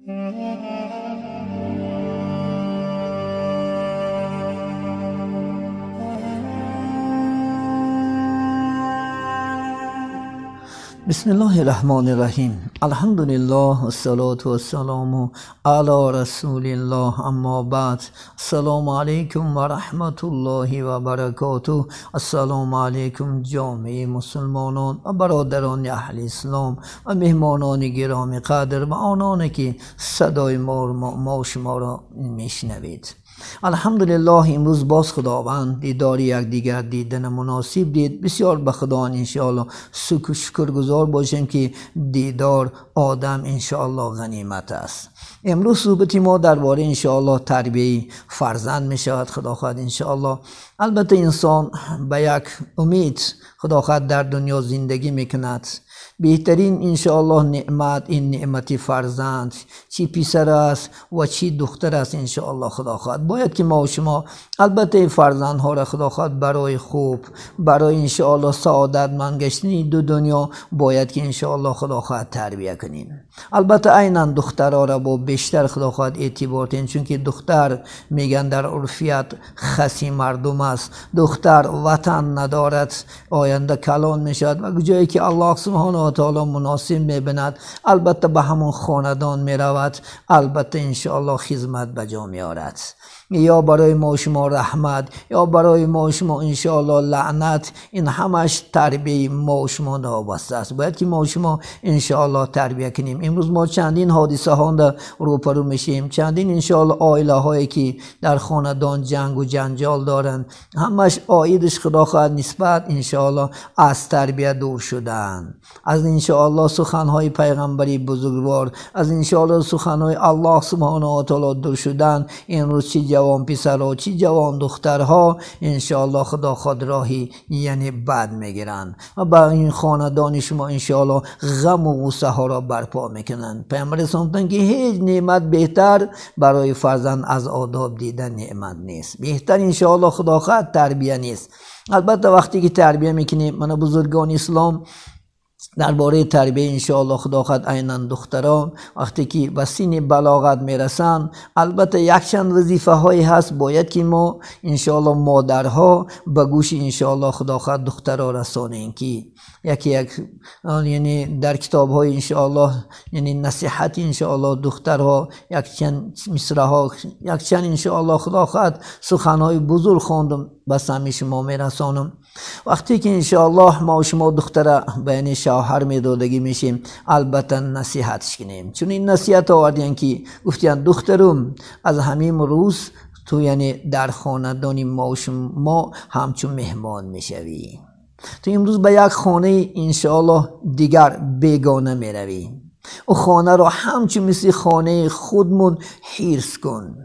بسم الله الرحمن الرحیم. الحمدلله والصلاة والسلام علی رسول الله، اما بعد. السلام علیکم و رحمت الله و برکاته. السلام علیکم جامعه مسلمانان و برادران اهل اسلام و مهمانان گرامی قدر و آنان که صدای ما شما را میشنوید. الحمدلله امروز باز خداوند دیدار یکدیگر دیدن مناسب دید. بسیار به خدا انشاءالله شکرگزار باشیم که دیدار آدم انشاءالله غنیمت است. امروز صحبت ما درباره انشاءالله تربیه فرزند می شود. خدا خواهد انشاءالله. البته انسان به یک امید خدا خواهد در دنیا زندگی میکند. بهترین انشاءالله نعمت این نعمت فرزند، چی پسر است و چی دختر است انشاءالله خدا خواهد. باید که ما و شما البته فرزندها را خدا خواهد برای خوب، برای انشاءالله سعادتمند گشتن دو دنیا باید که انشاءالله خدا خواهد تربیه کنیم. البته عینا دخترها را با بیشتر خدا خواهد اعتبار دهیم، چون که دختر میگن در عرفیت خسی مردم است. دختر وطن ندارد، آینده کلان میشود و جایی که الله سبحانه و تعالی مناسب میبیند البته به همون خاندان میرود، البته انشاءالله خدمت به جا میآورد. یا برای ما شما رحمت یا برای ما شما انشاءالله لعنت، این همش تربیه ما شما وابسته است. باید که ما شما انشاءالله تربیه کنیم. امروز ما چندین حادثه ها روبرو میشیم، چندین انشاءالله عائله هایی که در خاندان جنگ و جنجال دارند، همش عایدش خدا خواهد نسبت انشاءالله از تربیه دور شدن، از انشاءالله سخنهای پیغمبری بزرگوار، از انشاءالله سخنهای الله سبحانه و تعالی دور شدن. امروز چی جوان پسرها چی جوان دخترها انشاءالله خدا خود راهی یعنی بد میگیرن و با این خاندان شما انشاءالله غم و غصه ها را برپا میکنن. پیامبر اسلام گفتن که هیچ نعمت بهتر برای فرزند از آداب دیدن نعمت نیست، بهتر انشاءالله خدا خود تربیه نیست. البته وقتی که تربیه میکنیم، من بزرگان اسلام درباره تربیه انشاءالله خدا خواهد عینا دختران وقتی که به سن بلاغت میرسند، البته یک چند وظیفه هایی هست باید که ما انشاءالله مادرها به گوش انشاءالله خدا خواهد دخترها رسانیم که یکی یک یعنی در کتاب های انشاءالله یعنی نصیحت انشاءالله دخترها یک چند مصرع ها یک چند انشاءالله خدا خواهد سخنهای بزرگ خواندم به سمع شما میرسانم. وقتی که انشاءالله ما و شما دختره به یعنی شوهر میدادگی میشیم، البته نصیحتش کنیم. چون این نصیحت آوردین که گفتین دخترم از همین روز تو یعنی در خاندان ما و شما همچون مهمان میشوی، تو امروز به یک خانه انشاءالله دیگر بیگانه میروی، او خانه را همچون مثل خانه خودمون حرص کن.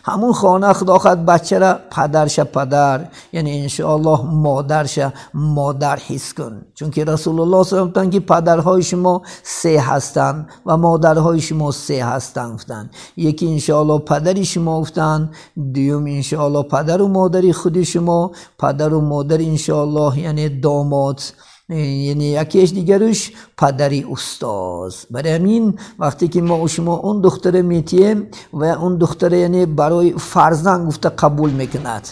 همون خانه خدا خواهد بچه را پدرش پدر یعنی انشاءالله مادرش مادر حس کن، چون که رسول الله صلی الله علیه و آله که پدرهای شما سه هستند و مادرهای شما سه هستند گفتند. یکی انشاءالله پدری شما گفتند، دوم انشاءالله پدر و مادری خود شما، پدر و مادر انشاءالله یعنی داماد، یعنی یکیش دیگرش پدری استاد. برای همین وقتی که ما و شما اون دختره میتیم و اون دختره یعنی برای فرزند گفته قبول میکند،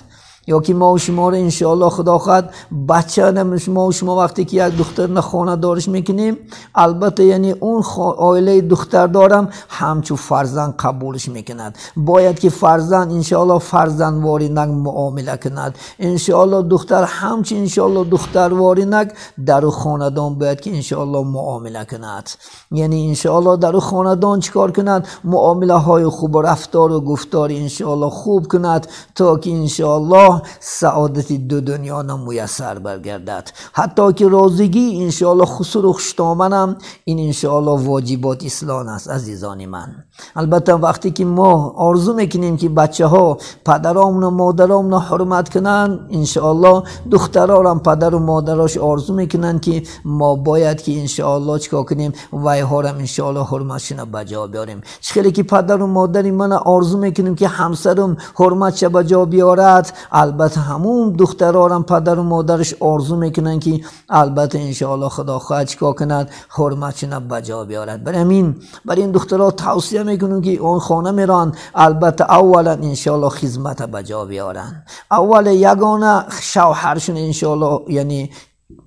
یا که ما و شما رو انشاءالله خدا خواهد بچه ما و شما وقتی که یک دختر نه خانه دارش میکنیم، البته یعنی اون عائله دختر دارم همچون فرزند قبولش میکند. باید که فرزند انشاءالله فرزند وارینک معامله کند، انشاءالله دختر همچون انشاءالله دختر وارینک در خاندان باید که انشاءالله معامله کند. یعنی انشاءالله در خاندان چیکار کند؟ معامله های خوب، رفتار و گفتار انشاءالله خوب کند تا که انشاءالله سعادت دو دنیا میسر برگردد. حتی که رازگی انشاءالله خسر و خوشتامنم این انشاءالله واجبات اسلام است عزیزان من. البته وقتی که ما آرزو میکنیم که بچه ها پدرامون و مادرامون حرمت کنن، انشاءالله دختران پدر و مادراش آرزو میکنن که ما باید که انشاءالله چیکار کنیم، وای ها را انشاءالله حرمتشون به جا بیاریم. خیلی که پدر و مادری من آرزو میکنیم که همسرم حرمتش به جا بیارد، Албатта ҳамун духтарорам падару модараш орзу мекунанд, ки албатта иншоаллоҳ Худо хоҳад чикор кунад, ҳурматшона ба ҷо биёрад. Барои ҳамин барои ин духтарҳо тавсия мекунем, ки он хона мераванд, албатта аввалан иншоаллоҳ хизмата ба ҷо биёранд. Аввал ягона шавҳаршон иншоаллоҳ яъне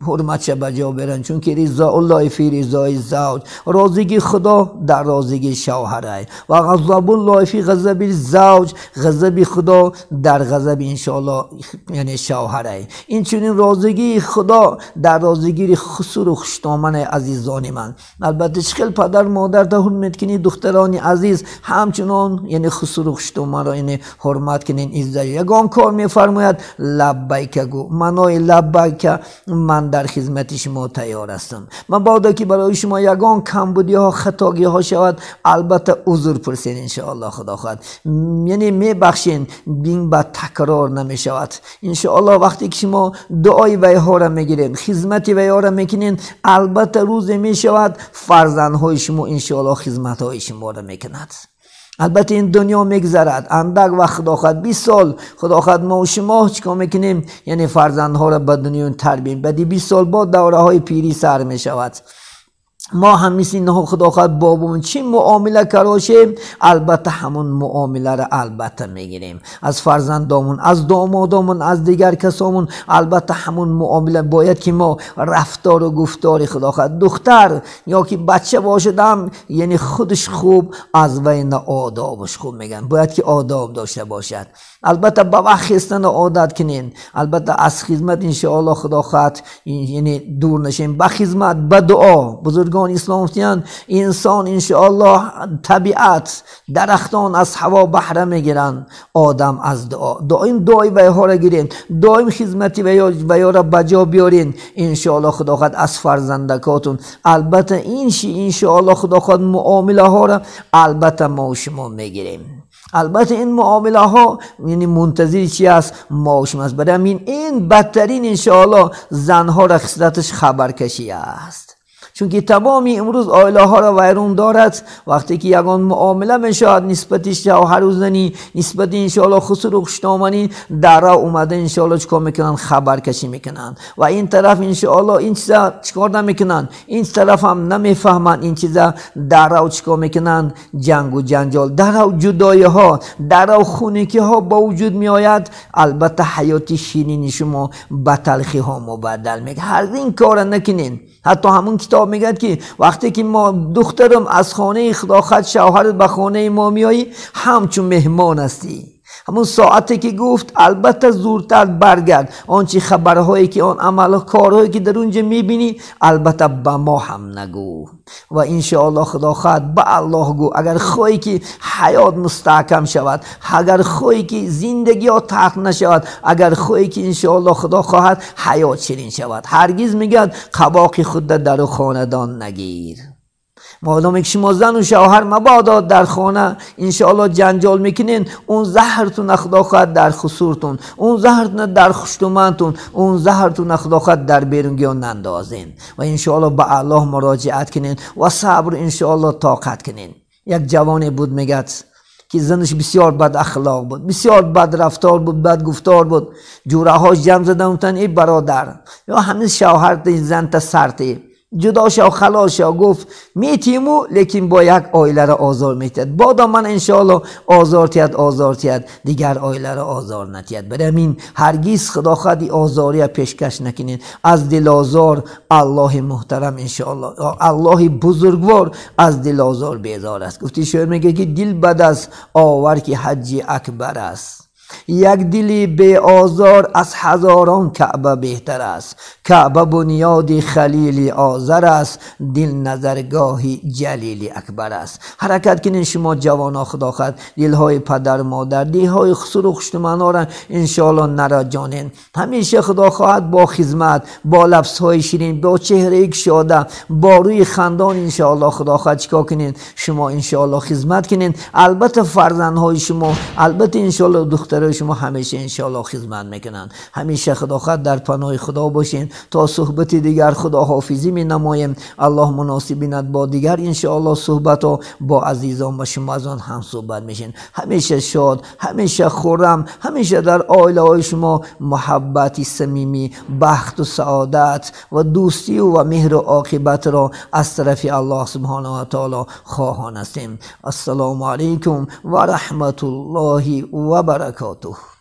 ҳурматша ба ҷо биёранд, чунки ризоуллоҳи фи ризои завҷ, розигии Худо дар розигии шавҳарай, ва ғазабуллоҳи фи ғазаби завҷ, ғазаби Худо дар ғазаби иншоаллоҳ яъне шавҳарай. Инчунин розигии Худо дар розигии хусуру хуштомани азизони ман. Албатта чӣ хел падар модарта ҳурмат кунӣ, духтарони азиз, ҳамчунон яъне хусуру хуштоманро яъне ҳурмат кунин, иззат. Ягон кор мефармояд, лаббайка гӯ, маънои лаббайка ман дар хизмати шумо тайёр ҳастам. Мабодо ки барои шумо ягон камбудиҳо, хатогиҳо шавад, албатта узр пурсед иншоаллоҳ Худо хоҳад, яъне мебахшен, бин ба такрор намешавад иншоаллоҳ. Вақте ки шумо дуои вайҳоро мегиред, хизмати вайҳоро мекунед, албатта рӯзе мешавад фарзандҳои шумо иншоаллоҳ хизматҳои шуморо мекунад. Албатта ин дунё мегзарад, андак вақт Худо хоҳад, 20 сол Худо хоҳад мо шумо чикор мекунем, яъне фарзандҳоро ба дунё тарбия. Баъди 20 сол бо давраҳои пирӣ сар мешавад. Мо ҳам мисли инҳо Худо хоҳад бобомон чӣ муомила карошем, албатта ҳамон муомиларо албатта мегирем аз фарзандомон, аз домодомон, аз дигар касомон. Албатта ҳамон муомила бояд ки мо рафтору гуфтори Худо хоҳад духтар ё ки бача бошадам, яъне худаш хуб аз вайна одобаш хуб мегӯянд, бояд ки одоб дошта бошад. Албатта ба вақт хестана одат кунен, албатта аз хизмат иншоаллоҳ Худо хоҳад яъне дур нашем, ба хизмат, ба дуо. Бузургон ислом гуфтанд, инсон иншоаллоҳ табиат, дарахтон аз ҳаво баҳра мегиранд, одам аз дуо. Доим дуои вайҳоро гирен, доим хизмати вайҳоро ба ҷо биёрен иншоаллоҳ Худо хоҳад аз фарзандакотун. Албатта иншоаллоҳ Худо хоҳад муомилаҳоро албатта мо шумо мегирем. Албатта ин муомилаҳо яъне мунтазири чи аст? Мо шумо аст. Барои ҳамин ин бадтарин иншоаллоҳ занҳоро хислаташ хабаркашӣ аст, чунки тамоми имрӯз оилаҳоро вайрон дорад. Вақте ки ягон муомила мешавад нисбати шавҳару занӣ, нисбати иншоаллоҳ хусуру хуштоманӣ, дарра омада иншоаллоҳ чикор мекунанд? Хабаркашӣ мекунанд. Ва ин тараф иншоаллоҳ ин чиза чикор намекунанд, ин тараф ҳам намефаҳманд ин чиза, даррав чикор мекунанд? Ҷангу ҷанҷол, даррав ҷудоиҳо, даррав хуникиҳо ба вуҷуд меояд. Албатта ҳаёти ширини шумо ба талхиҳо мубаддал мегардад. Ҳар ин кора накунед. Ҳатто ҳамон китоб мегӯяд ки вақте ки мо духтарам аз хонаи Худо хоҳад шавҳарат ба хонаи мо меоӣ, ҳамчун меҳмон ҳастӣ. Ҳамон соате ки гуфт, албатта зудтар баргард. Он чи хабарҳое ки он амал корҳое ки дар онҷо мебинӣ, албатта ба мо ҳам нагӯ. Ва иншоаллоҳ Худо хоҳад ба Аллоҳ гӯ. Агар хоҳӣ ки ҳаёт мустаҳкам шавад, агар хоҳӣ ки зиндагиҳо талх нашавад, агар хоҳӣ ки иншоаллоҳ Худо хоҳад ҳаёт ширин шавад, ҳаргиз мегӯяд қабоқи худро дар хонадон нагир. Модоме ки шумо зану шавҳар мабодо дар хона иншоаллоҳ ҷанҷол мекунед, он заҳртуна Худо хоҳад дар хусуртун, он заҳртуна дар хуштумантун, он заҳртуна Худо хоҳад дар берунгиҳо нандозен. Ва иншоаллоҳ ба Аллоҳ муроҷиат кунед ва сабр иншоаллоҳ тоқат кунед. Як ҷавоне буд, мегӯяд ки занаш бисёр бадахлоқ буд, бисёр бадрафтор буд, бадгуфтор буд. Ҷураҳош ҷамъ задан гуфтанд, эй бародар, ё ҳамин шавҳарта занта сарте, ҷудо шав, халос шав. Гуфт метиму, лекин бо як оиларо озор метиҳад. Бодо ман иншоаллоҳ озор тиҳад, озор тиҳад, дигар оиларо озор натиҳад. Барои ҳамин ҳаргиз Худо хоҳад ин озория пешкаш накунед. Аз дилозор Аллоҳи муҳтарам иншоаллоҳ, Аллоҳи бузургвор аз дилозор безор аст. Гуфти шоир мегӯяд ки дил бад аст, овар ки ҳаҷҷи акбар аст. Як дили беозор аз ҳазорон Каъба беҳтар аст. Каъба бунёди Халили Озар аст, дил назаргоҳи Ҷалили Акбар аст. Ҳаракат кунед шумо ҷавоно, Худо хоҳад дилҳои падар модар, дилҳои хусуру хуштуманора иншоаллоҳ нараҷонед. Ҳамеша Худо хоҳад бо хизмат, бо лафзҳои ширин, бо чеҳраи кушода, бо рӯи хандон иншоаллоҳ Худо хоҳад чикор кунед? Шумо иншоаллоҳ хизмат кунед. Албатта фарзандҳои шумо, албатта иншоаллоҳ духтар Духтарои шумо ҳамеша иншоаллоҳ хизмат мекунанд. Ҳамеша худо хоҳад дар паноҳи Худо бошед. То суҳбати дигар худоҳофизӣ менамоем. Аллоҳ муносиб бинад бо дигар иншоаллоҳ суҳбатҳо бо азизон ва шумо аз он ҳам суҳбат мешин. Ҳамеша шод, ҳамеша хуррам, ҳамеша дар оилаҳои шумо муҳаббати самимӣ, бахту саодат ва дӯстию ва меҳру оқибатро аз тарафи Аллоҳ субҳонаҳу ва таоло хоҳон ҳастем. Ассалому алайкум ва раҳматуллоҳи ва баракотуҳ.